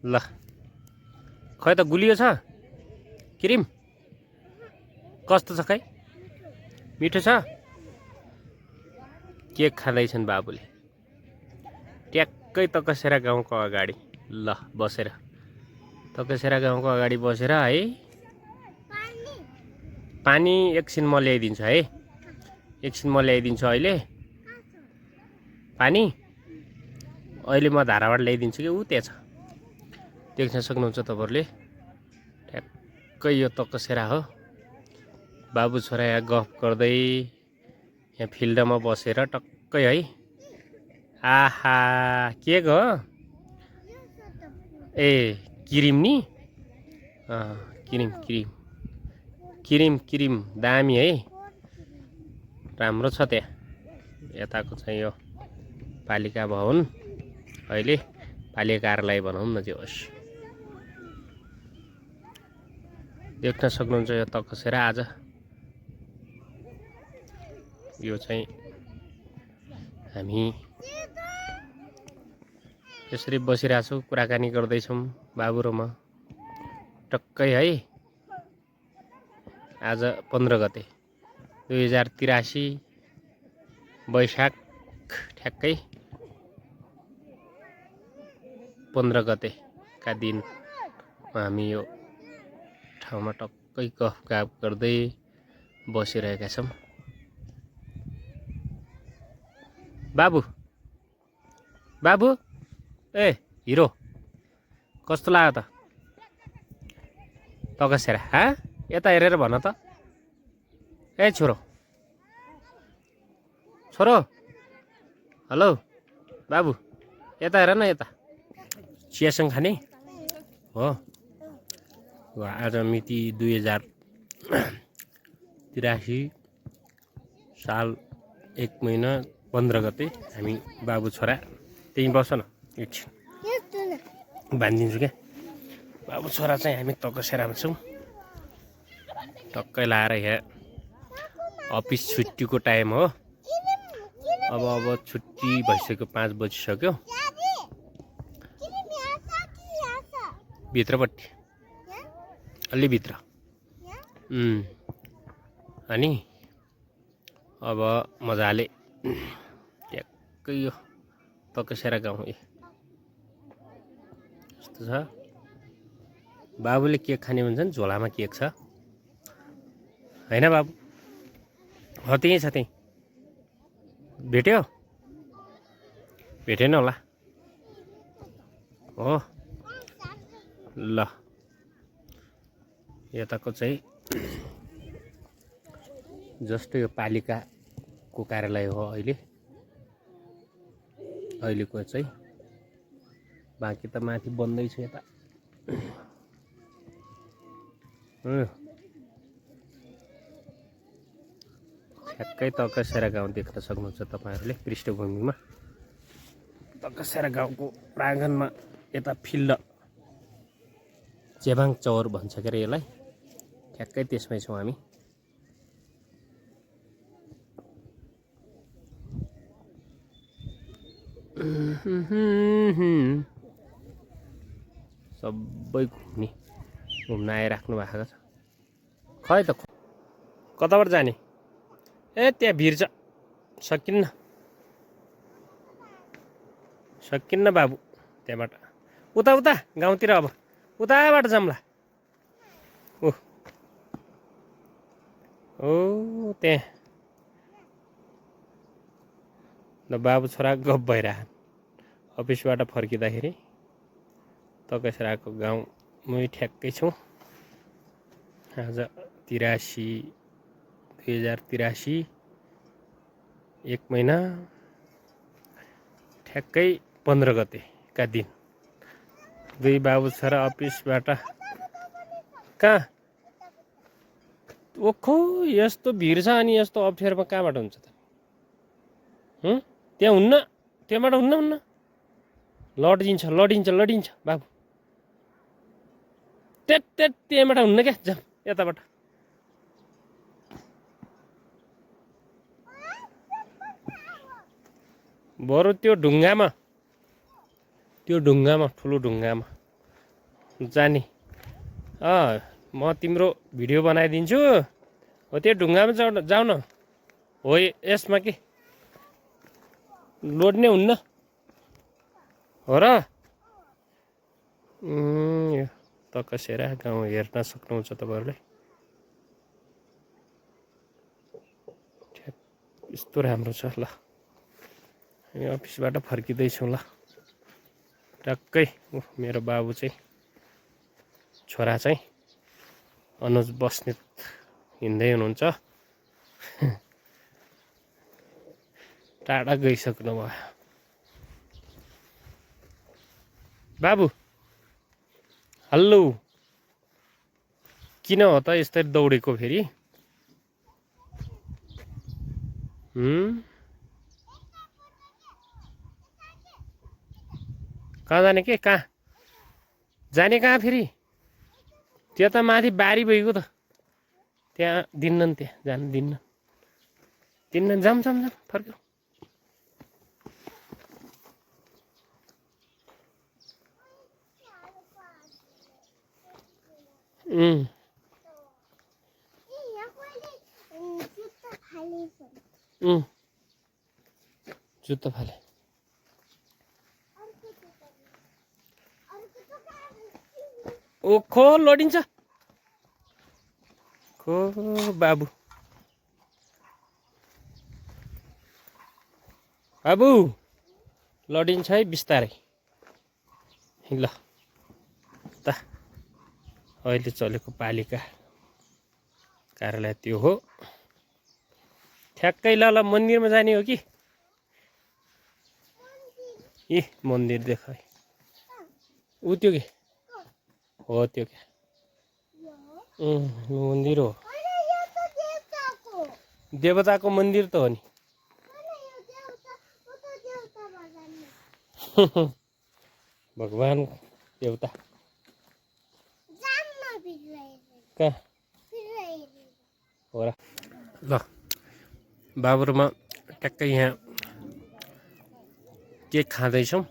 ल खै त गुलियो छ क्रिम कस्तो छ खै मिठो छ केक खाँदैछन् बाबुले ट्याक्कै तकसेरा गाउँको अगाडि ल बसेर तकसेरा गाउँको अगाडि बसेर है पानी एकछिन म ल्याइदिन्छु है एकछिन म ल्याइदिन्छु अहिले पानी अहिले म धाराबाट ल्याइदिन्छु कि ऊ त्यहाँ छ देख्न सक्नुहुन्छ तपाईहरुले ट्याक्कै यो तकसेरा हो बाबु छोरा यहाँ गफ गर्दै यहाँ फिल्डमा बसेर टक्कै है आहा के हो ए क्रिम नि क्रिम क्रिम क्रिम क्रिम दामी है राम्रो छ त्यहाँ यताको चाहिँ यो पालिका भवन अहिले पालिका कार्यालय भनौँ न जे होस् देख्न सक्नुहुन्छ यो तकसेरा आज यो चाहिँ हामी यसरी बसिरहेछौँ कुराकानी गर्दैछौँ बाबु र म टक्कै है आज 15 गते 2083 वैशाख ठ्याक्कै 15 गतेका दिन हामी यो ठाउँमा टक्कै गफ गर्दै बसिरहेका छौँ बाबु बाबु ए हिरो कस्तो लाग्यो त तकसेरा यता हेरेर भन त ए छोरो छोरो हेलो बाबु यता हेर न यता चियासँग खाने हो आज मिति 2083 साल 1 महिना 15 गते हामी बाबु छोरा त्यही बस न एकछिन भनिदिन्छु क्या बाबु छोरा चाहिँ हामी तकसेरामा छौँ टक्कै लाएर यहाँ अफिस छुट्टीको टाइम हो अब छुट्टी भइसक्यो 5 बजिसक्यो भित्रपट्टि अलि भित्र अनि अब मजाले ट्याक्कै यो तकसेरा गाउँ यस्तो छ बाबुले केक खाने भन्छन् झोलामा केक छ हैन बाबु हो त्यही छ त्यही भेटेन होला हो ल यताको चाहिँ जस्तो यो पालिकाको कार्यालय हो अहिलेको चाहिँ बाँकी त माथि बन्दैछ यता ठ्याक्कै तकसेरा गाउँ देख्न सक्नुहुन्छ तपाईहरुले पृष्ठभूमिमा तकसेरा गाउँको प्राङ्गणमा यता फिल्ड चेबाङ चौर भन्छ के अरे यसलाई ठ्याक्कै त्यसमै छौँ हामी सबै घुम्न आइराख्नु भएको छ खै त कताबाट जाने ए त्यहाँ भिर छ सकिन्न बाबु त्यहाँबाट उता गाउँतिर अब उताबाट जाम्ला ओ त्यहाँ ल बाबु छोरा गफ भइरहन् अफिसबाट फर्किँदाखेरि तकसेराको गाउँमै ठ्याक्कै छौँ आज 2083 1 महिना ठ्याक्कै 15 गतेका दिन दुई बाबु छोरा अफिसबाट कहाँ ओखो यस्तो भिड छ अनि यस्तो अप्ठ्यारोमा कहाँबाट हुन्छ त त्यहाँ हुन्न त्यहाँबाट हुन्न लडिन्छ बाबु त्यहाँबाट हुन्न क्या जाम यताबाट बरु त्यो ढुङ्गामा ठुलो ढुङ्गामा जाने म तिम्रो भिडियो बनाइदिन्छु हो त्यो ढुङ्गामा जाऊ न हो यसमा के लोड्ने हुन्न हो र यो तकसेरा गाउँ हेर्न सक्नुहुन्छ तपाईँहरूले यस्तो राम्रो छ ल हामी अफिसबाट फर्किँदैछौँ ल टक्कै मेरो बाबु चाहिँ छोरा चाहिँ अनुज बस्नेत हिँड्दै हुनुहुन्छ टाढा गइसक्नु भयो बाबु हल्लो किन हो त यस्तै दौडेको फेरि कहाँ जाने के कहाँ जाने कहाँ फेरि त्यो त माथि बारी भइगयो त त्यहाँ दिन्नन् त्यहाँ जानु दिन्न जाम फर्क्यौ जुत्ता फाले ओखो लडिन्छ खो बाबु लडिन्छ है बिस्तारै ल त अहिले चलेको पालिका कार्यालय त्यो हो ठ्याक्कै ल मन्दिरमा जाने हो कि ए मन्दिर देख है ऊ त्यो के हो त्यो के मन्दिर हो देवताको मन्दिर त हो नि भगवान देवता कहाँ हो र ल बाबुमा ट्याक्कै यहाँ केक खाँदैछौँ